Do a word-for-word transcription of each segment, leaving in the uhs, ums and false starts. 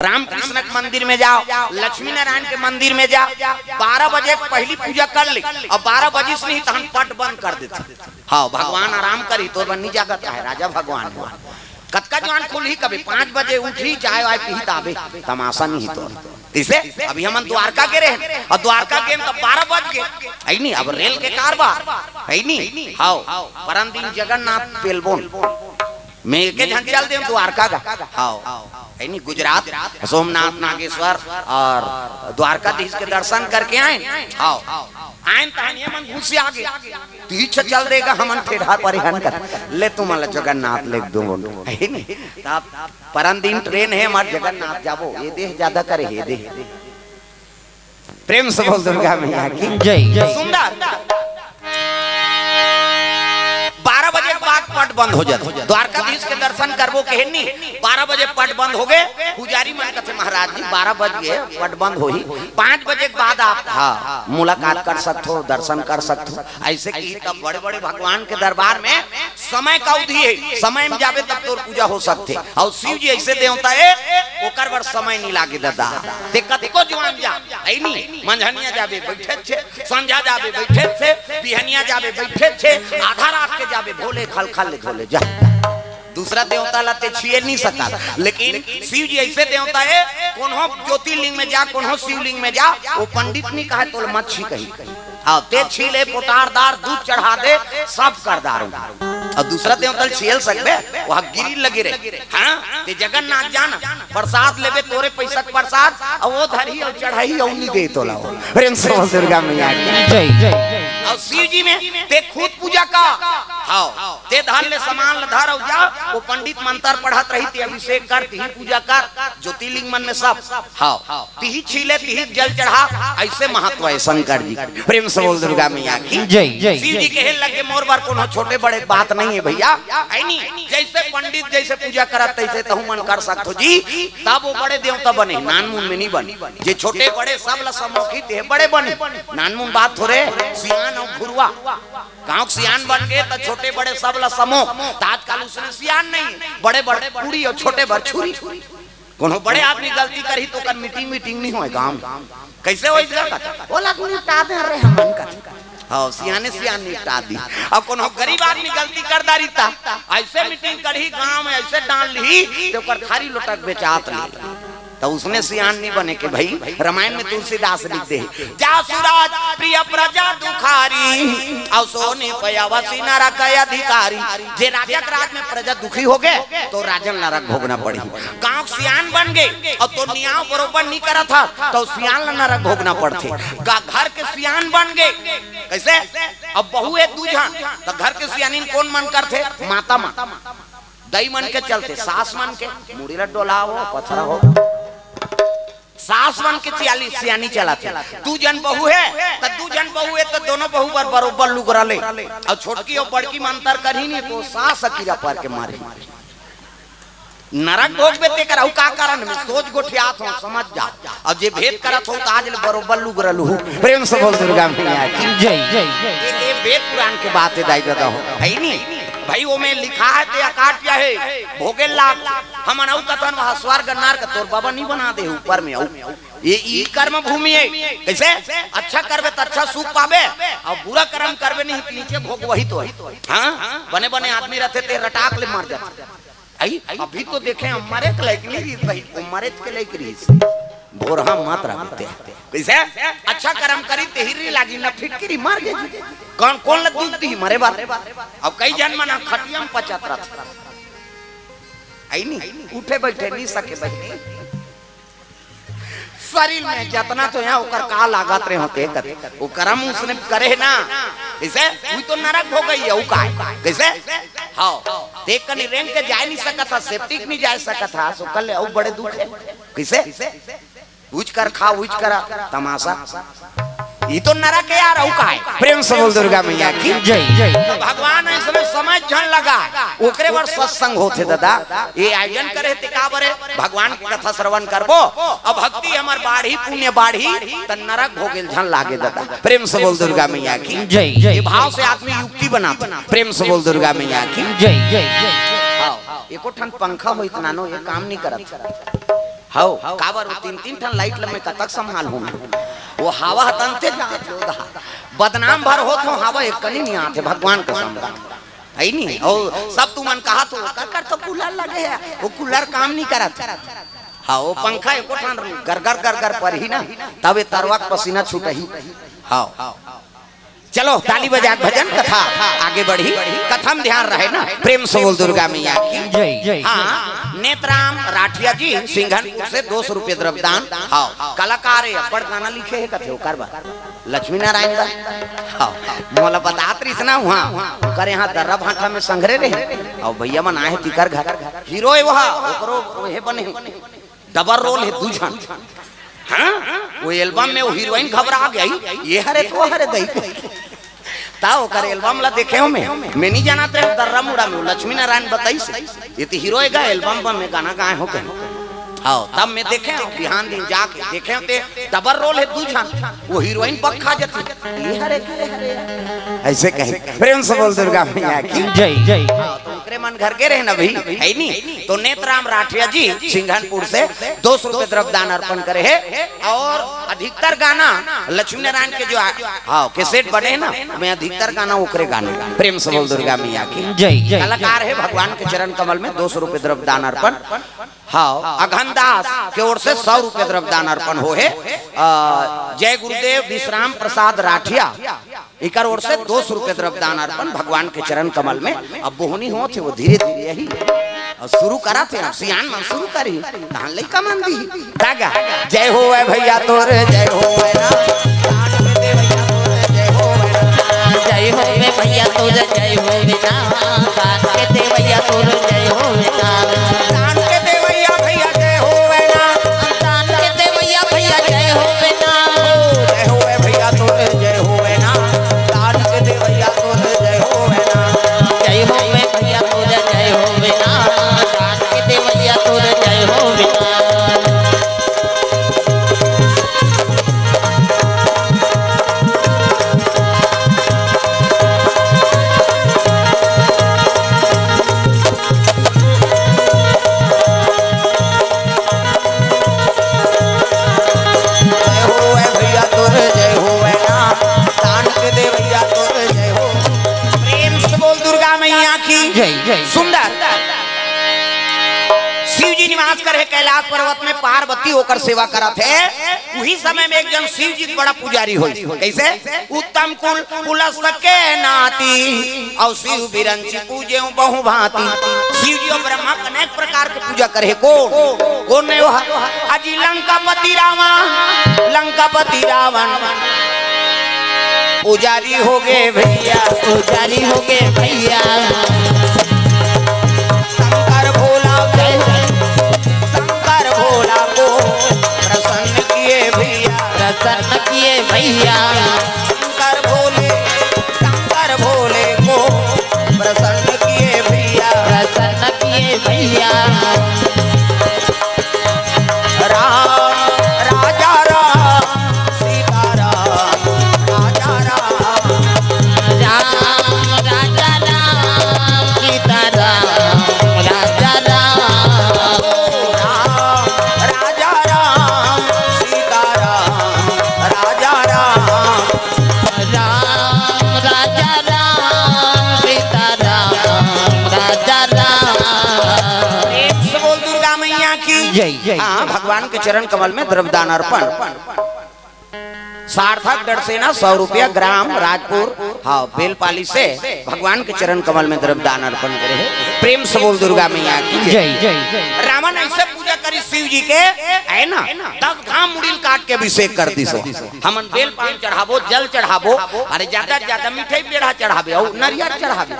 रामकृष्ण के मंदिर में जाव, लक्ष्मी नारायण के मंदिर में जाव, बारह बजे के पहिली पूजा कर ले, अउ बारह बजिस नहीं तहन पट बंद कर देथे। हाँ, भगवान आराम करही, तोर बर नी जागत हे, राजा भगवान हे। कतका जुआन खुलही कभी, पाँच बजे उठही, चाय वाय पीही, त आबे, तमाशा नहीं तो। इसे अभी हमन द्वारका गे रहेन, अउ द्वारका गेन त बारह बज गे, हे नी? अब रेल के कारबार, हे नी? हाँ, परन दिन जगन्नाथ पेलबोन में एके झन चल देव द्वारका गा। हाँ, हे नी? गुजरात, सोमनाथ, नागेश्वर अउ द्वारकाधीश के दर्शन करके आएन। हाँ, आएन तहन ये मन घुसिया गे, तीछ चल देगा, हमन ठेढ़ा परेहन कर ले, तुमन ला जगन्नाथ ले दूं, हे नी? तब परन दिन ट्रेन हे, हमर जगन्नाथ जाबो, ये देह ज्यादा करे, ये देह। प्रेम से बोल दुर्गा मैया की। जय। सुंदर। बारह बजे के बाद पट बंद हो जाथे। द्वारकाधीश के दर्शन करबो कहेन नी, बारह बजे पट बंद हो गे। पुजारी मन कथे, "महाराज जी, बारह बज गे, पट बंद होही, पाँच बजे के बाद आप, हाँ, मुलाकात कर सकथो, दर्शन कर सकथो।" अइसे कही तब बड़े-बड़े भगवान के दरबार में समय के अवधि हे, समय में जाबे तब तोर पूजा हो सकथे। अउ शिव जी अइसे देवता हे, ओकर बर समय नी लागे ददा। ते कतको जुआन जा, हे नी, मंझनिया जाबे बइठे छे, संझा जाबे बइठे छे, बिहनिया जाबे बइठे छे, आधा रात के जाबे भोले खलखल ले धोले जा। दूसरा देवता ला ते छिए नी सकत, लेकिन शिव जी अइसे देवता हे, कोनो ज्योतिर्लिंग में जा, कोनो शिवलिंग में जा, ओ पंडित नी कहे तोला मत छी कही। हाँ, ते छी ले, पोटार दार, दूध चढ़ा दे, सब कर दारू। अउ दूसरा देवता ल छिए ल सकबे, वहाँ गिरी लगे रहे। हाँ, ते जगन्नाथ जाना, प्रसाद लेबे, तोरे पैसा के प्रसाद, अउ ओ धरही अउ चढ़ही अउ नी दे तोला। प्रेम से बोल दुर्गा मैया की। जय। अउ शिव जी में ते खुद पूजा कर। हाँ, ते धर ले, सामान ल धर अउ जा, ओ पंडित मंत्र पढ़त रही, ते अभिषेक कर, तिही पूजा कर, ज्योतिर्लिंग मन में सब। हाँ, तिही छीले, तिही जल चढ़ा, अइसे महत्व हे शंकर जी। प्रेम से बोल दुर्गा मैया की। जय। शिव जी कहे लगे, "मोर बर कोनो छोटे बड़े के बात नहीं हे भइया, हे नी? जइसे पंडित जइसे पूजा करत तइसे तहू मन कर सकथो जी।" तब ओ बड़े देवता बने, नानमुन में नी बने। जे छोटे बड़े सब ला समोखी ते बड़े बने, नानमुन बात थोरे। सियान अउ घुरुवा, गाँव के सियान बन गे त छोटे बड़े सब ला समोख। त आजकल उसने सियान नहीं, बड़े बड़े कुड़ी अउ छोटे बर छुरी। कोनो बड़े आदमी गलती करही त ओकर मीटिंग, मीटिंग नी होय गाँव में। कइसे होय जगा? ओला निपटा दे रे हमन का। हाँ, सियाने सियान निपटा दी। अउ कोनो गरीब आदमी गलती कर डारी त अइसे मीटिंग करही गाँव में, अइसे डांड़ लिही त ओकर थारी लोटा के बेचात ले। त उसने सियान नी बने के भई। रामायण में तुलसीदास लिख दे, "जासु राज प्रिय प्रजा दुखारी, अउ सो नृप अवसि नरक अधिकारी।" जे राजा के राज में प्रजा दुखी हो गे त राजन नरक भोगना पड़ही। गाँव के सियान बन गे अउ तोर नियाव बरोबर नी करत हस त सियान ला नरक भोगना पड़थे। गा-, घर के सियान बन गे, कइसे? अब बहू हे दू झन, त घर के सियानिन कोन मन करथे? माता मन। दई मन के चलथे, सास मन के मुड़ी ला डोलाओ, पथरा हो। सास मन के सियानी, सियानी चलाथे। दू झन बहू हे, त दू झन बहू हे, त दोनों बहू बर बरोबर लुगरा ले। अउ छोटकी अउ बड़की म अंतर करही नी, त सास ह कीरा पर के मारही। नरक भोगबे तेकर अउ का कारण में सोच गोठियात हो, समझ जा। अउ जे भेद करत हो, त आज ले बरोबर लुगरा लुहू। प्रेम से बोल दुर्गा मैया की। जय। ये, ये वेद पुराण के बात हे दाई ददा हो, हे नी? भई ओमे लिखा हे ते अकाट्य हे, भोगे लाग। हमन अउ कथन वहाँ स्वर्ग नरक तोर बाबा नी बना दे ऊपर में अउ। ये ई कर्म भूमि हे। कइसे? अच्छा करबे त अच्छा सुख पाबे, अउ बुरा कर्म करबे नहीं त नीचे भोगवही तो हे। हाँ? बने बने आदमी रथे ते रटाक ले मर जाथे। अई, अभी तो देखे, हम मरे के लायक नहीं रहिस भाई, वो मरे के लायक रहिस। भोरहा मत रखते। कइसे? अच्छा करम करी, तेहिरी लागी न फिटकिरी, मर गे जी। कौन, कौन ल दुख दी मरे बर? अब कई झन मन खटिया म पचत रथ। अई नी, उठे बइठे नी सके बहिनी। शरीर में जतना तो हे, ओकर का लागत रहे होते कत। वो करम उसने करे हे ना, कइसे? वो तो नरक हो गई हे, वो का हे? कइसे? हाँ, ते कनी रेंग के जाय नहीं सकत हा, सेप्टिक नहीं जाय सकत हा, सो कल ले, वो बड़े दुख हे। कइसे? उज कर खा, उज करा, तमाशा। ई तो नरक हे यार, अउ का हे? प्रेम से बोल दुर्गा मैया की जय। तो भगवान अइसने समय झन लगा, ओकरे बर सत्संग होथे दादा। ये आयोजन करे ते का बरे? भगवान के कथा श्रवण करबो, अब भक्ति हमर बाढ़ी, पुण्य बाढ़ी, त नरक भोगेल झन लागे दादा। प्रेम से बोल दुर्गा मैया की जय। ये भाव से आदमी युक्ति बनाथे। प्रेम से बोल दुर्गा मैया की जय। हाँ, एको ठन पंखा होइत नानो, ये काम नहीं करत। हव, काबर वो तीन तीन ठन लाइट ल मैं कतक संभालहूं? वो हवा ह तनते जात हे, बदनाम भर होत हंव, हवा एक कनी नइ आत हे, भगवान कसम। हे नी? अउ सब तुमन कहत हो, "काकर तो कूलर लगे हे, वो कूलर काम नइ करत।" हव, वो पंखा एको ठन गरगर गरगर परही ना, तब ये तरवा के पसीना छूटही। हव। चलो, ताली बजा के भजन कथा आगे बढ़ही। कथा म ध्यान रहे ना। प्रेम से बोल दुर्गा मैया की। जय। हाँ, नेतराम राठिया जी सिंघनपुर से दो सौ रुपये द्रव्यदान। हव, कलाकार हे, अब्बड़ गाना लिखे हे कथे, ओकर बर, लक्ष्मी नारायण बर। हव, मोला बतात रहिस ना उहाँ, ओकर यहाँ दर्रा भांठा में संघरे रहे। अउ भैया मन आए हे तिकर घर, हीरो हे वह, ओकरो ओहे बने हे। डबल रोल हे दू झन। हाँ? वो एल्बम में वो हीरोइन घबरा गई, "ये हरे तो हरे दई।" ता ओकर एल्बम ला देखे हंव मैं, मैं नइ जानत रहेंव दर्रा मुड़ा में, वो लक्ष्मी नारायण बताइस हे, "ये तो हीरो हे गा, एल्बम में गाना गाए हो कहीं।" हव, तब मैं देखे हंव, बिहान दिन जाके देखे हंव ते डबल रोल हे दू झन, वो हीरोइन बक खा जाथे, "ये हरे, ये हरे।" अइसे कही। प्रेम से बोल दुर्गा मैया की। जय, जय। हाँ, तो ओकरे मन घर गे रहे ना भाई, हे नी? तो नेतराम राठिया जी सिंघनपुर से दो सौ रुपये द्रव्यदान अर्पण करे हे अउ अधिकतर गाना लक्ष्मी नारायण के जो आ-, हाँ, कैसेट बने हे ना, मैं अधिकतर गाना ओकरे गाने। प्रेम से बोल दुर्गा मैया की। जय, जय। कलाकार हे भगवान के चरण कमल में दो सौ रुपये द्रव्यदान अर्पण। हव, अघन दास के ओर से सौ रुपये द्रव्यदान अर्पण होहे। अ, जय गुरुदेव विश्राम प्रसाद राठिया, इकर ओर से दो सौ रुपये द्रव्यदान अर्पण भगवान के चरण कमल में। अब बोहनी होत हे, वो धीरे धीरे आही। अउ शुरू करत हे, अब सियान मन शुरू करही, तहन लइका मन दिही। ता गा, जय होवय भैया तोर, जय होवय ना। जय होवे भैया तोर, जय होवे ना। दान के देवैया तोर, जय होवे ना। दान के देवैया भैया जय होवे ना। दान के देवैया भैया जय होवे ना। जय होवे भैया तोर, जय होवे ना। दान के देवैया तोर, जय होवे ना। जय होवे भैया तोर, जय होवे ना। दान के देवैया तोर, जय होवे ना। जय होवे भैया तोर जय होवे ना, दान के देवैया तोर जय हो। प्रेम से बोल दुर्गा मैया की। जय, जय। सुंदर। शिव जी निवास करे हे कैलाश पर्वत में, पार्वती ओकर सेवा करत हे। उही समय में एक जन शिव जी के बड़ा पुजारी होइस। कइसे? उत्तम कुल पुलस के नाती, अउ शिव बिरंची पूजे बहु भांति। शिव जी अउ ब्रह्मा के अनेक प्रकार के पूजा करे हे। कोन? कोन नइ हो? अजी लंकापति रावण, लंकापति रावण पुजारी होगे भैया। पुजारी होगे भैया। शंकर भोला को, शंकर भोला को प्रसन्न किए भैया। प्रसन्न किए भैया। शंकर भोले, शंकर भोले को प्रसन्न किए भैया। प्रसन्न किए भैया। राम, राजा राम, सीता राम, राजा राम। राम, राजा राम, सीता राम, राजा राम। राम, राजा राम, सीता राम, राजा राम। राम, राजा राम, सीता राम, राजा राम। प्रेम से बोल दुर्गा मैया की। जय, जय। हाँ, भगवान के चरण कमल में द्रव्यदान अर्पण। सार्थक डरसेना सौ रुपया, ग्राम राजपुर, हाँ, बेलपाली से भगवान के चरण कमल में द्रव्यदान अर्पण करे हे। प्रेम से बोल दुर्गा मैया की जय। जय। रावण अइसे पूजा करिस शिव जी के, हे ना, दस घांव मुड़ी ल काट के अभिषेक कर दिस। हमन बेल पान चढ़ाबो, जल चढ़ाबो, अरे ज्यादा से ज्यादा मिठाई पेड़ा चढ़ाबे अउ नरियर चढ़ाबे।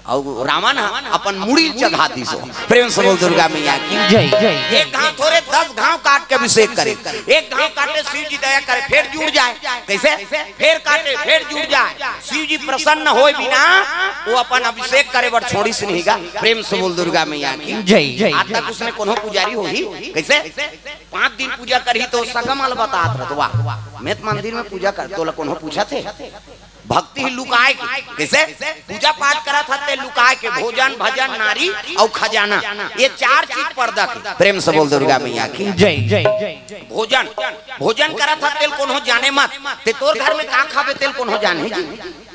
अउ रावण ह अपन मुड़ी ल चघा दिस। प्रेम से बोल दुर्गा मैया की जय। एक घांव थोरे, दस घांव काट के अभिषेक करे। एक घांव काटे, शिव जी दया करे, फेर जुड़ जाए। कइसे? फेर काटे, फेर जुड़ जाए। शिव जी प्रसन्न होय बिना वो अपन अभिषेक करे बर छोड़िस नहीं गा। प्रेम से बोल दुर्गा मैया की जय। आज तक उसने कोनो पुजारी होही? कइसे? पांच दिन पूजा करही तो सगा मन ल बतात रहिथे, वाह, मैं त मंदिर में पूजा करथंव, तोला कोनो पूछत हे? भक्ति ही लुकाय के। कइसे? पूजा पाठ करत हस ते लुकाय के, भोजन, भजन, नारी अउ खजाना, ये चार चीज पर्दा के। प्रेम से बोल दुर्गा मैया की। जय। भोजन, भोजन करत हस तेला कोनो जाने मत, ते तोर घर में का खाबे तेला कोनो जानही जी।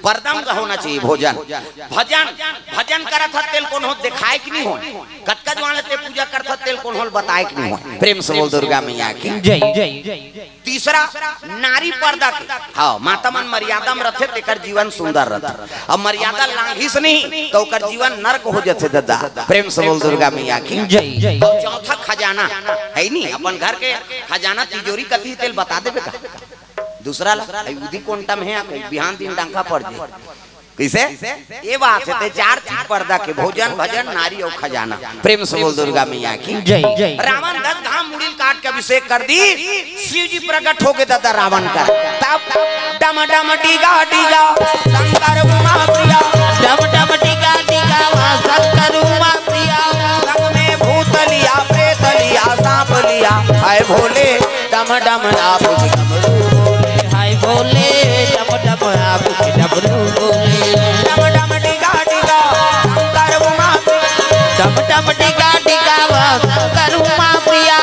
पर्दा में होना चाहिए भोजन। भजन, भजन करत हस तेला कोनो देखाय के नहीं होय। कतका जुवार ले ते पूजा करत हस तेला कोनो ल बताय के नहीं होय। प्रेम से बोल दुर्गा मैया की। जय। तीसरा, नारी पर्दा के। हाँ, माता मन मर्यादा में रथे, तेकर जीवन सुंदर रथे। अब मर्यादा लांघिस नहीं, त ओकर जीवन नरक हो जथे, ददा। प्रेम से बोल दुर्गा मैया की। जय। अउ चौथा खजाना, हे नी, अपन घर के खजाना तिजोरी कति हे तेला बता देबे का? दूसरा ला, हे उदी कोंटा में हे, बिहान दिन डंका पड़ जाय। कइसे? ये बात हे, ते चार चीज पर्दा के, भोजन, भजन, नारी अउ खजाना। प्रेम से बोल दुर्गा मैया की। जय। रावण दस घाम मुड़ी ल काट के अभिषेक कर दिस, शिव जी प्रकट होगे ददा रावण कर। तब डम डम डिगा डिगा शंकर उमा प्रिया। डम डम डिगा डिगा शंकर उमा प्रिया। संग में भूत लिया, प्रेत लिया, सांप लिया, हाय भोले। डम डम आप डमरू बोले, हाय भोले। डम डम आप डमरू बोले। डम डम डिगा डिगा शंकर उमा, डम डम डिगा डिगा शंकर उमा प्रिया।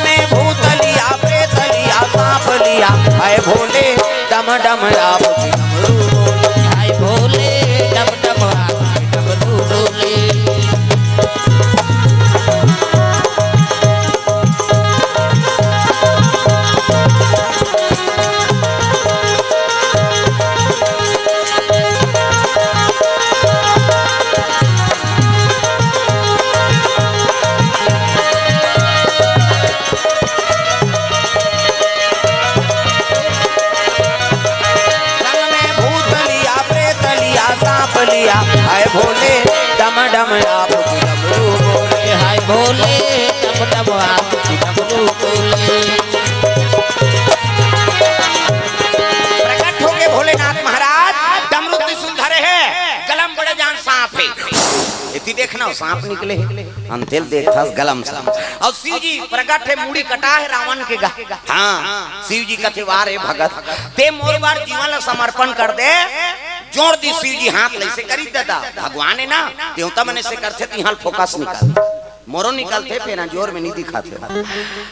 में भूत लिया, प्रेत लिया, सांप लिया, हाय भोले। डम डम आप डमरू बोले, हाय भोले। डम डम आप डमरू बोले। संग में भूत लिया, प्रेत लिया, सांप लिया, हाय भोले। डम डम आप डमरू बोले, हाय भोले। डम डम आप डमरू बोले। प्रकट होगे भोलेनाथ महाराज, डमरू त्रिशूल धरे हे, गला म बड़े जान सांप हे। एती देखना, सांप निकले हे। अंते ल देखथस, गला म सांप। अउ शिव जी प्रकट हे, मुड़ी कटा हे रावण के गा। हाँ, शिव जी कथे, "वाह रे भगत, ते मोर बर जीवन ला समर्पण कर दे।" जोर दिस शिव जी हाथ ल अइसे करिस ददा, भगवान हे ना, देवता मन अइसे करथे, त इहाँ ल फोकस निकल। मोरो निकलथे, फेर अंजोर में नहीं दिखाथे।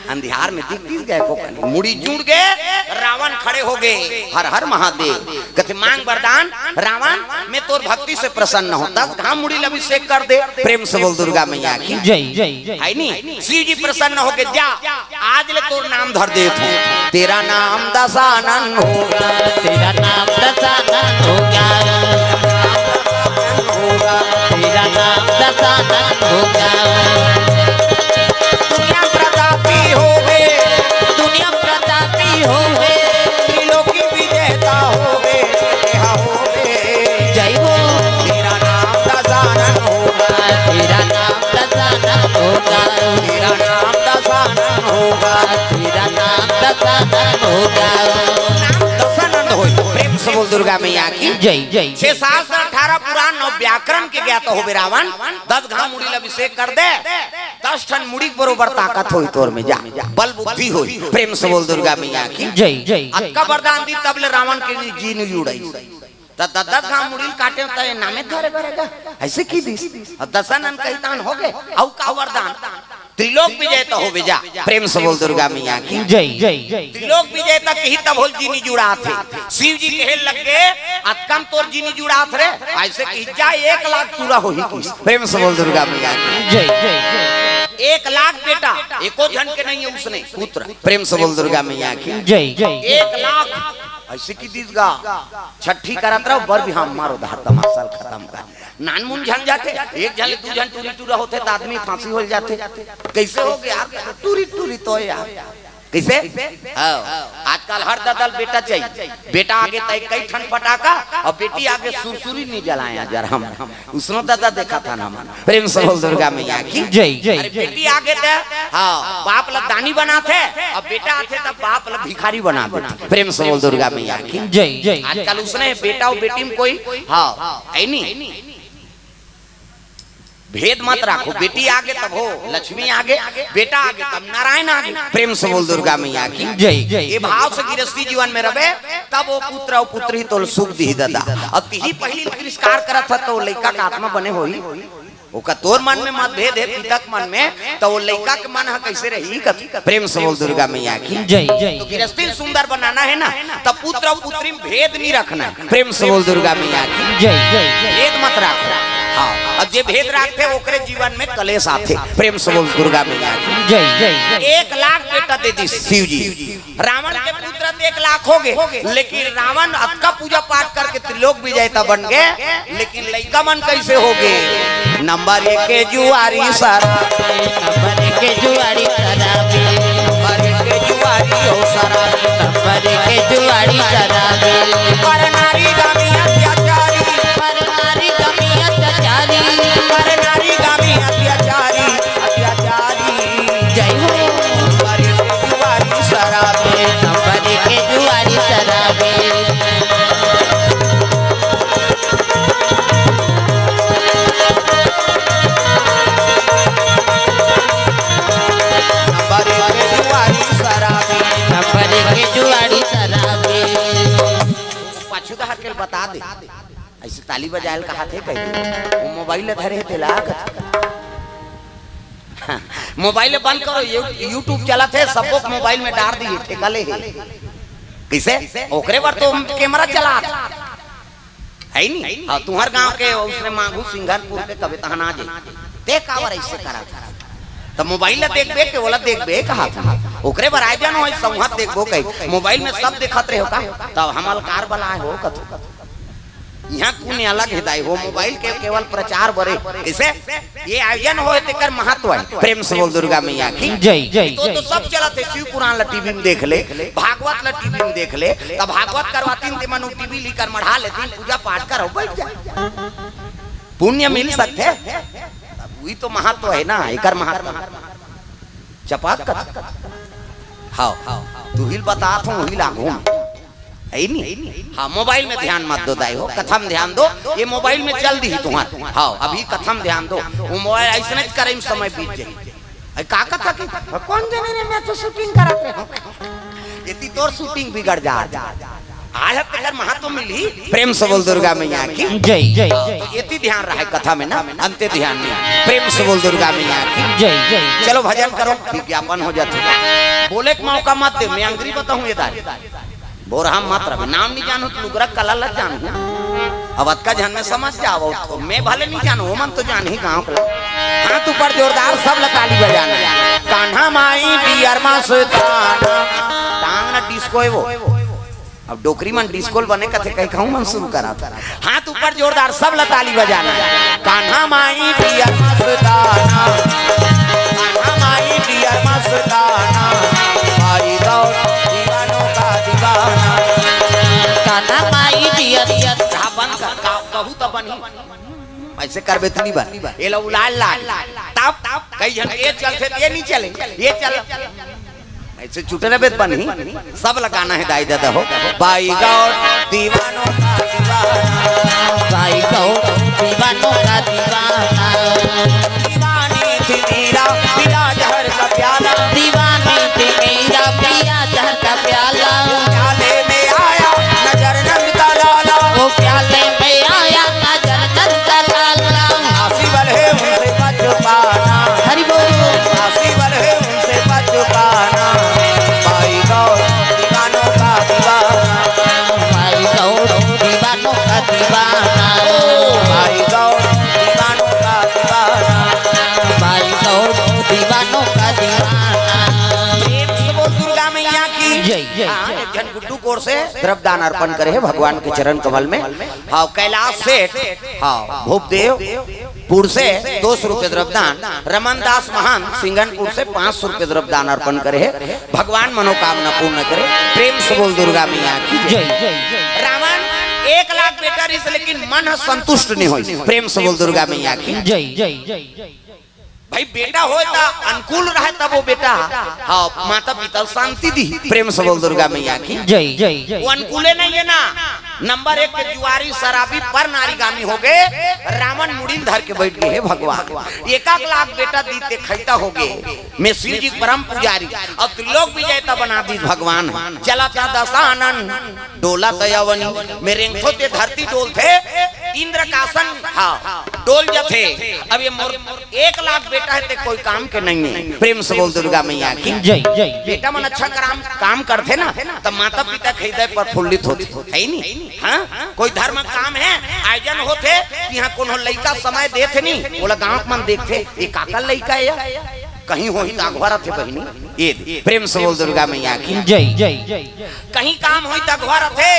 अंधियार में दिख दिस गय को कनी। मुड़ी जुड़ गे, रावण खड़े होगे। हर हर महादेव। कथे, "मांग वरदान, रावण, मैं तोर भक्ति से प्रसन्न हूँ। दस घाम मुड़ी ल अभिषेक कर दे।" प्रेम से बोल दुर्गा मैया की। जय। हे नी? शिव जी प्रसन्न होगे, "जा, आज ले तोर नाम धर देत हूँ। तेरा नाम दशानन होगा।" तेरा नाम दशानन होगा। होगा। तेरा नाम दशानन होगा। दुनिया प्रतापी होवे। दुनिया प्रतापी होवे। त्रिलोकी विजेता होवे। यहाँ होवे। जय हो। तेरा नाम दशानन होगा। तेरा नाम दशानन होगा। तेरा नाम दशानन होगा। तेरा नाम दशानन होगा। नाम दशानन होई। प्रेम से बोल दुर्गा मैया की। जय। छह शास्त्र, अठारह पुराण, नौ व्याकरण के ज्ञाता होबे रावण। दस घाम मुड़ी ल अभिषेक कर दे। दस ठन मुड़ी के बरोबर ताकत होई तोर में, जा। बल बुद्धि होई। प्रेम से बोल दुर्गा मैया की। जय। अतका वरदान दिस तब ले रावण के जी नइ जुड़ाइस। त दस दस घाम मुड़ी ल काटे त ये नामे धरे बरेगा। अइसे कहि दिस। अउ दशानन कहिस तहन होगे। अउ का वरदान? त्रिलोक विजेता होबे, जा। प्रेम से बोल दुर्गा मैया की। जय। त्रिलोक विजेता कहिस तब होले जी नइ जुड़ात हे। शिव जी कहे लगे, "अतका म तोर जी नइ जुड़ात रे।" अइसे कहिस, "जा, एक लाख पूरा होही।" प्रेम से बोल दुर्गा मैया की। जय। एक लाख बेटा, एको झन के नहीं हे उसने पुत्र। प्रेम से बोल दुर्गा मैया की। जय। एक लाख। अइसे कहि दिस गा, छट्ठी करत रहो, बर बिहाव मारो, धार तमाशा ल खतम कर। नानमुन झन जाथे, एक झन ले दू झन टूरी टूरा होथे त आदमी फांसी होल जाथे। कइसे होगे यार? टूरी टूरी तो यार। कइसे? हाँ, आजकल हर ददा ल बेटा चाहिए। बेटा आगे त कई ठन फटाका अउ बेटी आगे सुरसुरी नइ जलाय जर हम। उसनो ददा देखथन हमन। प्रेम से बोल दुर्गा मैया की। जय। अरे बेटी आगे त, हाँ, बाप ल दानी बनाथे, अउ बेटा आथे त बाप ल भिखारी बना देथे। प्रेम से बोल दुर्गा मैया की। जय। आजकल उसने बेटा अउ बेटी में कोई, हाँ, हे नहीं। भेद मत राखो, बेटी आगे तब हो लक्ष्मी आगे, बेटा आगे तब नारायण आगे। प्रेम से बोल दुर्गा मैया की जय। ये भाव से गृहस्थी जीवन में रहे, तब वो पुत्र और पुत्री तोल सुख दी दादा। अब तिही पहली तिरस्कार करत ह, तो लइका का आत्मा बने होई? ओका तोर मन में मतभेद है, पिता के मन में, तो वो लइका के मन ह कैसे रही? कत-, प्रेम से बोल दुर्गा मैया की जय। तो गृहस्थी सुंदर बनाना है ना, तब पुत्र और पुत्री में भेद नहीं रखना है। प्रेम से बोल दुर्गा मैया की जय। भेद मत रखो। हाँ, अब जे भेद रखते, ओकरे जीवन में कलेश आते। प्रेम से बोल दुर्गा मैया की जय। एक लाख बेटा दे दी शिव जी। रावण के पुत्र त एक लाख हो गए, लेकिन रावण अतका पूजा पाठ करके त्रिलोक विजेता बन गए, लेकिन लइका मन कैसे हो गए? नंबर एक के जुआरी सर, नंबर एक के जुआरी शराबी, नंबर एक के जुआरी हो शराबी, नंबर एक के जुआरी शराबी। पर नारी गामी अत्याचारी, पर नारी गामी अत्याचारी, पर नारी गामी अत्याचारी, अत्याचारी। जय हो। नंबर एक के जुआरी शराबी, नंबर एक के जुआरी शराबी। नंबर एक के जुआरी शराबी, नंबर एक के जुआरी शराबी। पाछू डहर के बता दे, ऐसे ताली बजायल कहा थे कही, वो मोबाइल धरे है तेला। मोबाइल बंद करो, यू-, YouTube चलत है, सबको मोबाइल में डाल दिए, ठेका ले है। किसे? ओकरे बर तो कैमरा चला है नी? हाँ, तुम्हार गांव के उसने मांगू सिंगरपुर के कबे तहन आ जाए, ते कावर ऐसे करा था? तो मोबाइल ला देखबे के ओला देखबे कहा था? ओकरे बर आयोजन होय, संहत देखबो कही, मोबाइल में सब देखत रहे हो का? तब हम अलकार बलाए हो कथू। यहाँ पुण्य अलग है दाई हो, मोबाइल के केवल प्रचार बरे। कैसे? ये आयोजन होय तेकर महत्व है। प्रेम से बोल दुर्गा मैया की जय। तो, तो सब चलत है, शिव पुराण ला टीवी में देख ले, भागवत ला टीवी में देख ले, तब भागवत करवातीन ते मन टीवी ली कर मढ़ा लेतीन, पूजा पाठ करो, बैठ जा, पुण्य मिल सकते। तब वही तो महत्व है ना, एकर महत्व। चपाक कथा। हाँ, तू ही बतात हो, वही लागू। है नी? हाँ, मोबाइल में ध्यान मत दो दाई हो, कथा में ध्यान दो। ये मोबाइल में चल दी तुम्हार। हाँ, अभी कथा में ध्यान दो। वो मोबाइल ऐसने करे में समय बीत जाए। अरे का कथा की? कौन जने रे, मैं तो शूटिंग करत रहे हूँ। ये ती तोर शूटिंग बिगड़ जा। आज हर तेकर महत्व मिली। प्रेम से बोल दुर्गा मैया की जय। तो ये ती ध्यान रहे कथा में ना, अंत्य ध्यान नहीं। प्रेम से बोल दुर्गा मैया की जय। चलो भजन करो, विज्ञापन हो जाते। बोले के मौका मत दे, मैं अंग्री बताऊं ये दाई। बोरहा मत रहे, नाम नहीं जानू तो लुगरा कला लग जानू। अब अतका झन में समझ जाओ, तो मैं भले नहीं जानू, ओमन तो जान ही गाँव के। हाथ ऊपर जोरदार, सब ला ताली बजाना। कान्हा माई बियर मस्ताना। टांग ना डिस्को है वो। अब डोकरी मन डिस्को बने कथे, कहीं कहूँ मन शुरू करा था। हाथ ऊपर जोरदार, सब ला ताली बजाना। कान्हा माई बियर मस्ताना, कान्हा माई बियर मस्ताना, भाई गौर दीवानों का दीवाना। कान्हा माई बियर। हाँ, बंद कर, का-, कहू तो बनी। ऐसे करबे तो नहीं बन। ये लो उलाल लाग। तब कई जन ये चलते, ये नहीं चले, ये चल। ऐसे छूटे रहे बन ही, सब लगाना है दाई दादा हो। भाई गौर दीवानों का दीवाना। भाई गौर दीवानों का दीवाना। दीवानी थी मीरा, पीला जहर का प्याला। दीवानी थी मीरा, पिया जहर का प्याला। प्याले में आया नजर नंद का लाला। वो प्याले में आया नजर नंद का लाला। आसी वाले उनसे बच पाना। हरि बोल। आसी वाले उनसे बच पाना। भाई गौर दीवानों का दीवाना। भाई गौर दीवानों का दीवाना। भाई गौर दीवानों का दीवाना। भाई गौर दीवानों का दीवाना। प्रेम से बोल दुर्गा मैया की जय। हाँ, एक झन गुड्डू कोर से द्रव्य दान अर्पण करे है भगवान के चरण कमल में। हाँ, कैलाश सेठ, हाँ, भूपदेव पुर से दो सौ रुपये द्रव्य दान, रमन दास महान सिंगनपुर से पाँच सौ रुपये द्रव्य दान अर्पण करे है। भगवान मनोकामना पूर्ण करे। प्रेम से बोल दुर्गा मैया की जय। जय। रावण एक लाख बेटा रहिस, लेकिन मन ह संतुष्ट नहीं होइस। प्रेम से बोल दुर्गा मैया की जय। जय। भाई, बेटा होय त अनुकूल रहे, तब वो बेटा, हाँ, माता पिता ल शांति दी। प्रेम से बोल दुर्गा मैया की जय। जय। वो अनुकूले नहीं है ना, नंबर एक के जुआरी शराबी पर नारीगामी होगे। रावण मुड़िल धर के बइठ गे हे भगवान। एकाक लाख बेटा दीते खइता होगे। मैं शिव जी परम पुजारी अउ त्रिलोक विजेता बना दीस भगवान ह। चलत दशानन डोलत अवनी। मैं रेंगथों ते धरती डोलथे। इंद्र कासन, हाँ, डोल जथे। अब ये मोर एक लाख बेटा हे ते कोई काम के नइ हे। प्रेम से बोल दुर्गा मैया की। जय, जय, जय। बेटा मन अच्छा काम, काम करथे ना, त माता पिता के हृदय प्रफुल्लित होथे, हे नी? हाँ, कोई धर्म काम हे, आयोजन होथे, तिहाँ कोनो लइका समय देथे नी, ओला गाँव के मन देखथे, "ए काकर लइका ए या?" कहीं होही त अघवा रथे बहिनी। ए दे, प्रेम से बोल दुर्गा मैया की। जय, जय, जय। कहीं काम होही त अघवा रथे,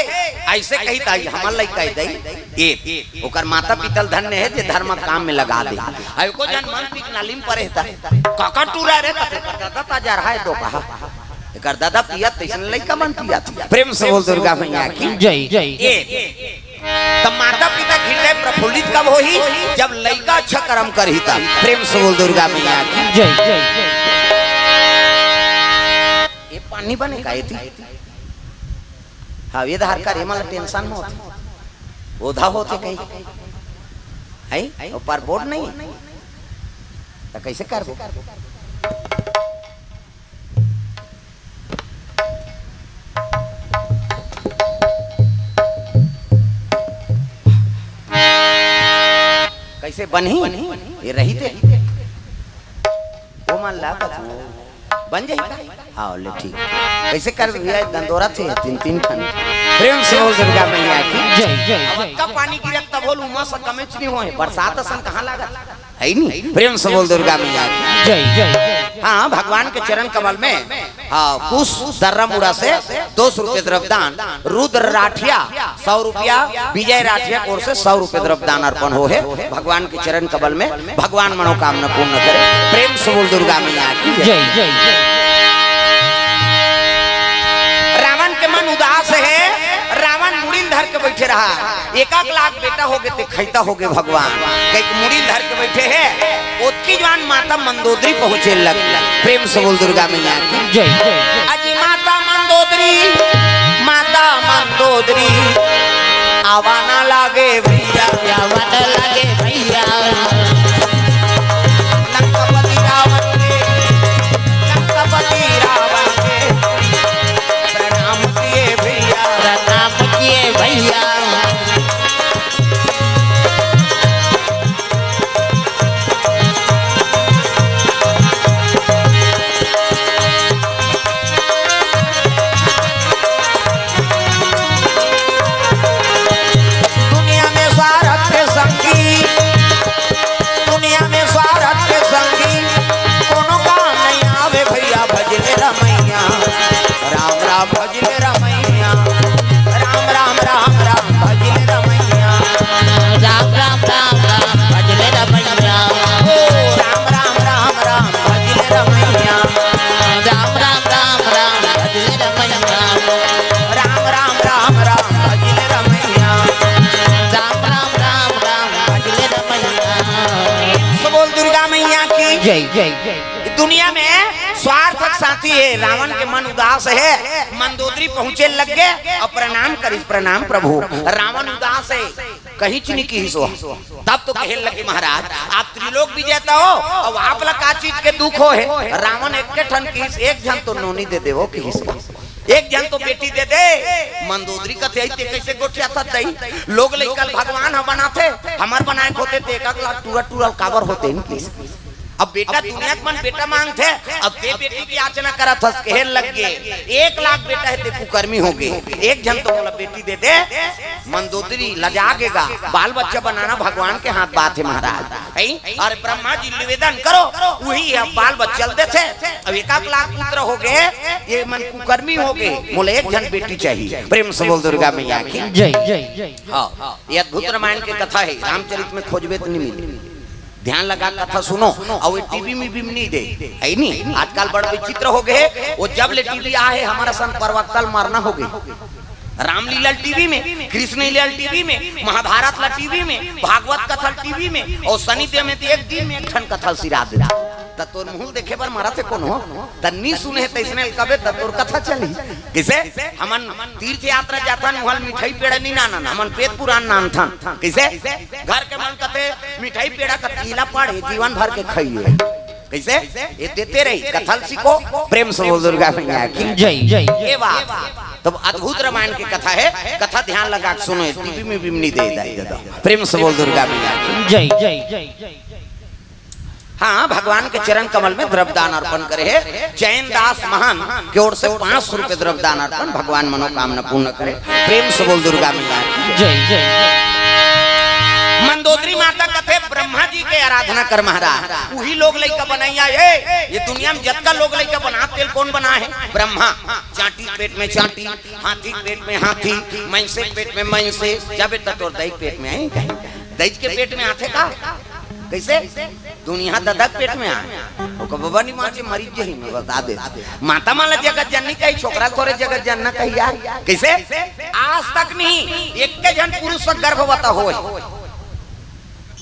अइसे कही त हमर लइका ए दई। ए, ओकर माता पिता ल धन्य हे जे धर्म काम में लगा दे। अउ एको झन मन पी के नाली म परे हे त, "काकर टूरा रे?" कथे, "दादा त जरहा हे दो कहा।" एकर दादा पियत तइसन लइका मन पियत हे। प्रेम से बोल दुर्गा मैया की। जय, जय। ए, त माता पिता के हृदय प्रफुल्लित कब होही? जब लइका अच्छा कर्म करही तब। प्रेम से बोल दुर्गा मैया की। जय, जय। ए पानी बने का एती? हाँ, ये धार का रे, मला टेंशन होत हे। ओधा होत हे कहीं। हैं? ऊपर बोर्ड नहीं? त कइसे करबो? कइसे बनही? ये रही ते। ओ मन ला कछु बन जाही का? हाँ, ले ठीक। कइसे कर भैया, दंदोरा थे तीन, तीन ठन। प्रेम से बोल दुर्गा मैया की। जय, जय, अब जय। अतका पानी गिरत तभो ल उमस कमेच नहीं होय, बरसात असन कहाँ लागत? हे नी? प्रेम से बोल दुर्गा मैया की। जय, जय। हाँ, भगवान के चरण कमल में, हाँ, कुश दर्रा मुड़ा से दो सौ रुपये द्रव्यदान, रुद्र राठिया सौ रुपया, विजय राठिया की ओर से सौ रुपये द्रव्यदान अर्पण हो हे भगवान के चरण कमल में। भगवान मनोकामना पूर्ण करे। प्रेम से बोल दुर्गा मैया की जय। जय, जय। रावण के मन उदास हे, रावण मुड़िल धर के बइठे रहा। एकाक लाख बेटा होगे ते खइता होगे भगवान, कहिके मुड़िल धर के बइठे हे। ओतकी जुवार माता मंदोदरी पहुँचे लग। प्रेम से बोल दुर्गा मैया की जय। अजी माता मंदोदरी, माता मंदोदरी, आवा ना लागे भैया, आवा ना लागे भैया। लंकापति रावण के, लंकापति रावण के प्रणाम किए भैया, प्रणाम किए भैया। दुनिया में स्वार्थ के संगी, दुनिया में स्वार्थ के संगी, कोनो काम नहीं आवे भैया, भज ले रमैया। राम राम भज ले रमैया, राम राम राम राम भज ले रमैया। राम राम राम राम भज ले रमैया। ओ राम राम राम राम भज ले रमैया। राम राम राम राम भज ले रमैया। राम राम राम राम भज ले रमैया। राम राम राम राम भज ले रमैया। तो बोल दुर्गा मैया की जय, जय, जय। दुनिया में स्वार्थ के साथी हे, रावण के मन उदास हे, मंदोदरी पहुँचे लग गे अउ प्रणाम करिस, "प्रणाम प्रभु।" रावण उदास हे, कहिच नहीं किहिस ओ। तब तो कहे लगे, "महाराज, आप त्रिलोक विजेता हो, अब आप ला का चीज के दुख हो हे?" रावण एक के ठन किहिस, "एक झन तो नोनी दे देवो," किहिस ओ। "एक झन तो बेटी दे दे।" मंदोदरी कथे, "अइते कइसे गोठियाथस दई? लोग लइका ल भगवान ह बनाथे, हमर बनाए के होते ते एकाक लाख टूरा टूरा ल काबर होते?" किहिस। अब बेटा दुनिया के मन बेटा मांगथे, अब ते बेटी के याचना करत हस, कहे लग गे, "एक लाख बेटा हे ते कुकर्मी होगे, एक झन तो मोला बेटी दे दे।" मंदोदरी लजा गे गा, बाल बच्चा बनाना भगवान के हाथ बात हे महाराज, हैं? अउ ब्रह्मा जी निवेदन करो, उही अब बाल बच्चा ल देथे। अब एकाक लाख पुत्र होगे, ये मन कुकर्मी होगे, मोला एक झन बेटी चाहिए। प्रेम से बोल दुर्गा मैया की जय, जय, जय। हाँ, ये अद्भुत रामायण के कथा हे, रामचरित में खोजबे त नहीं मिले। ध्यान लगा कथा सुनो, अउ ये टीवी में भी नहीं दे, हे नी? आजकल बड़ विचित्र हो गे, वो जब ले टीवी आहे, हमर असन प्रवक्ता ल मरना हो गे। रामलीला टीवी में, कृष्ण लीला टीवी में, महाभारत ला टीवी में, भागवत कथा टीवी में, अउ शनि देव में तो एक दिन में एक ठन कथा सिरा देथे। त तोर मुंह देखे बर मरत हे कोनो, त नी सुने हे, तइसने कबे त तोर कथा चली। कइसे? हमन तीर्थ यात्रा जाथन, उहां मिठाई पेड़ा नी नानन, हमन पेट पुरान नानथन। कइसे? घर के मन कथे मिठाई पेड़ा कथीला पाड़े, जीवन भर के खाइए। कइसे? ये देते रही, कथा ल सीखो। प्रेम से बोल दुर्गा मैया की जय। ये बात। तब अद्भुत रामायण की कथा हे, कथा ध्यान लगा के सुनो, टीवी में भी नी दे दाई दादा। प्रेम से बोल दुर्गा मैया की जय। हाँ, भगवान के चरण कमल में द्रव्यदान अर्पण करे हे। चैन दास महान के ओर से पांच सौ रुपए द्रव्यदान अर्पण, भगवान मनोकामना पूर्ण करे। प्रेम से बोल दुर्गा मैया की जय। मंदोदरी माता कथे, ब्रह्मा जी के आराधना कर महाराज, उही लोग लइका बनइया। ए, ये दुनिया में जतका लोग लइका बना, तेला कोन बनाए हे? ब्रह्मा। चांटी पेट में चांटी, हाथी पेट में हाथी, मइनसे पेट में मइनसे, जबे त तोर दई पेट में आही कहीं। दई के पेट में आथे का? कइसे? दुनिया ददा के पेट में आए। ओकर बबा नी माचे, मरी जही, मैं बता दे। माता मन ला जगत जननी कही, छोकरा ल थोरे जगत जनना कही यार। कइसे? आज तक नी, एक झन पुरुष से गर्भवता होय।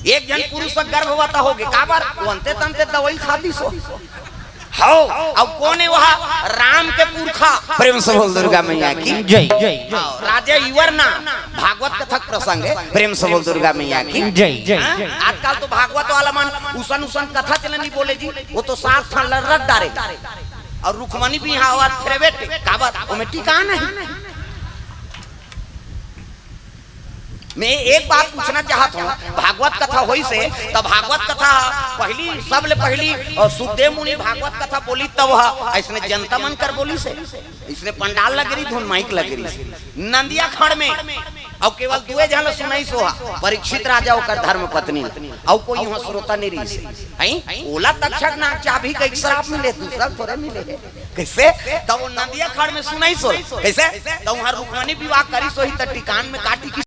एक झन पुरुष से गर्भवता होगे, काबर? वो अंते तंते दवाई खा दिस हो। हव, अउ कोन हे वह? राम के पुरखा। प्रेम से बोल दुर्गा मैया की जय। हव, राजा इवर ना, भागवत कथा के प्रसंग हे। प्रेम से बोल दुर्गा मैया की जय। हाँ? आजकल तो भागवत वाला मन उसन उसन कथा चला नी बोले जी, वो तो सात ठन ल रख डारे। अउ रुक्मणी बिहाव फेरे बेटे, काबर? ओमे टीका नहीं। मैं एक बात पूछना चाहत हूँ, भागवत कथा होइस हे, त भागवत कथा पहली, सबले पहली, अउ सुखदेव मुनि भागवत कथा बोलिस, तब ह अइसने जनता मन कर बोलिस हे, अइसने पंडाल लग रहिस, धुन माइक लग रहिस, नंदिया खंड में, अउ केवल दुए झन ल सुनाइस हे, परीक्षित राजा, ओकर धर्म पत्नी ल, अउ कोई उहां श्रोता नी रहिस हे। हैं? ओला तक्षक नाग चाबही कहिके श्राप मिले, दूसरा ल थोरे मिले हे। कइसे? त वो नंदिया खंड में सुनाइस हे। कइसे? त उहां रुक्मणी बिहाव करिस होही, त टीका में का टीकिस?